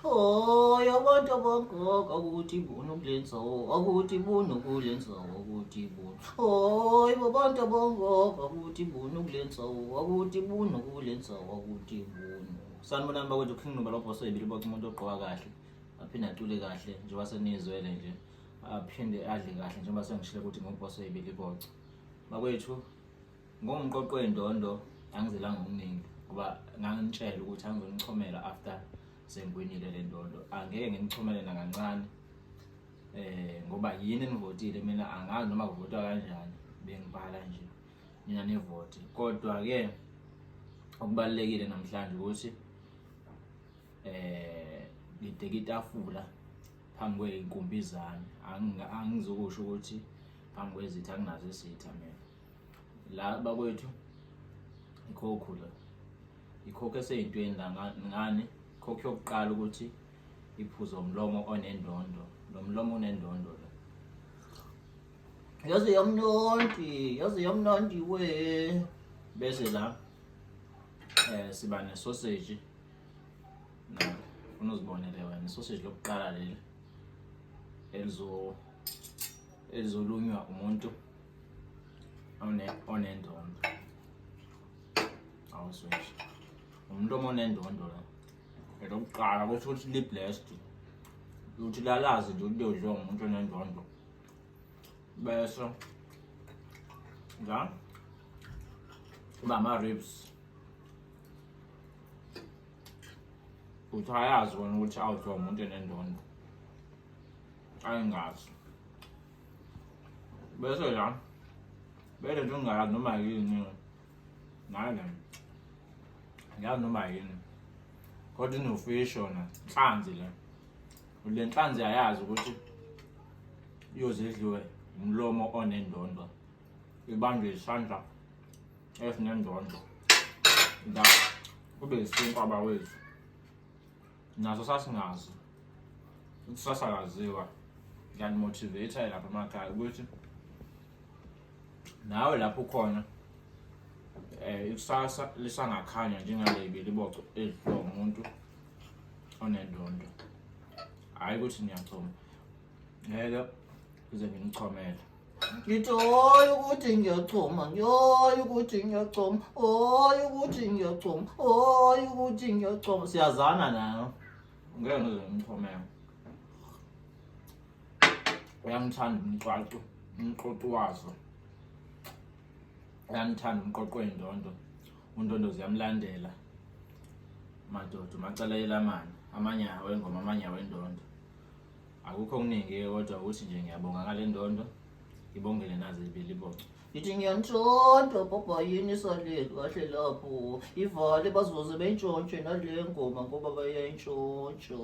Hoy abantu abangaka ukuthi bunu kulenzawo akuthi bunu kulenzawo akuthi bunu. Hoy babantu abangaka ukuthi bunu kulenzawo akuthi bunu kulenzawo akuthi bunu. Sanibonani bakwethu, King Nuba lobhoso yibili boca umuntu ogqoka kahle aphinde acule kahle njengoba senizwele nje, aphinde adle kahle njengoba sengishilo ukuthi ngubhoso yibili boca. Bakwethu, ngomqoqo wendondo angizelanga okuningi ngoba ngangitshela ukuthi angizonichomela after sengiwinile le ndondo. Angeke nginichomele nakancane ngoba yini enivotile, mina angazi noma kuvotwa kanjani, bengibhala nje nina nivote. Kodwa ke okubalulekile namhlanje ukuthi ngideke itafula phambi kwey'nkumbi zami. Angizukusho ukuthi phambi kwezitha, anginazo izitha mina. La bakwethu ikhokhu la, ikhokhu eseyintweni la ngani, ikhokhu yokuqala ukuthi iphuze umlomo onendondo, lo mlomo unendondo la. Yaze yamnandi, yaze yamnandi we. Bese la siba ne sausage. Na ufuna uzibonele wena sausage lokuqala leli elizolunywa umuntu onendondo. Awuswitch. Umuntu onendondo la. Elokuqala kusho ukuthi li blessed. Ukuthi lalazi nje ukuthi liyodliwa umuntu onendondo. Bese la kuba ama-ribs, uthi ayazi wona ukuthi awudliwa umuntu enendondo, ayingazi. Bese la bele nto ngingayazi noma yini, nayi le ngiyazi noma yini, kodwa inofish yona, nhlanzi le. Le nhlanzi ayazi ukuthi iyoze idliwe umlomo onendondo, ibanjwe isandla esinendondo. La kube isinkwa bawethu, naso sasingazi kusasakaziwa. Ngiyanimotivate lapha emakhaya ukuthi nawe lapho ukhona ikusasa lisangakhanya njengale biliboco edliwa umuntu onendondo. Hhayi ukuthi ngiyachoma, ngeke kuze nginichomele. Ngithi hoyi ukuthi ngiyachoma, ngiyoyi ukuthi ngiyachoma, hoyi ukuthi ngiyachoma, hoyi ukuthi ngiyachoma. Siyazana nayo, ngeke ngize ngimchomele. Uyangithanda umqwaqo, umqoqo wazo. Uyangithanda umqoqo wendondo, undondo ziyamlandela. Madoda, macala yelamani, amanye awengoma, amanye awendondo. Akukho okuningi-ke kodwa ukuthi nje ngiyabonga ngale ndondo, ngibongele nazi ibiliboco. Ngithi ngiyantshontsha baba, yini isale kahle lapho, ivale bazoze beyintshontshe nale ngoma ngoba bayayintshontsha.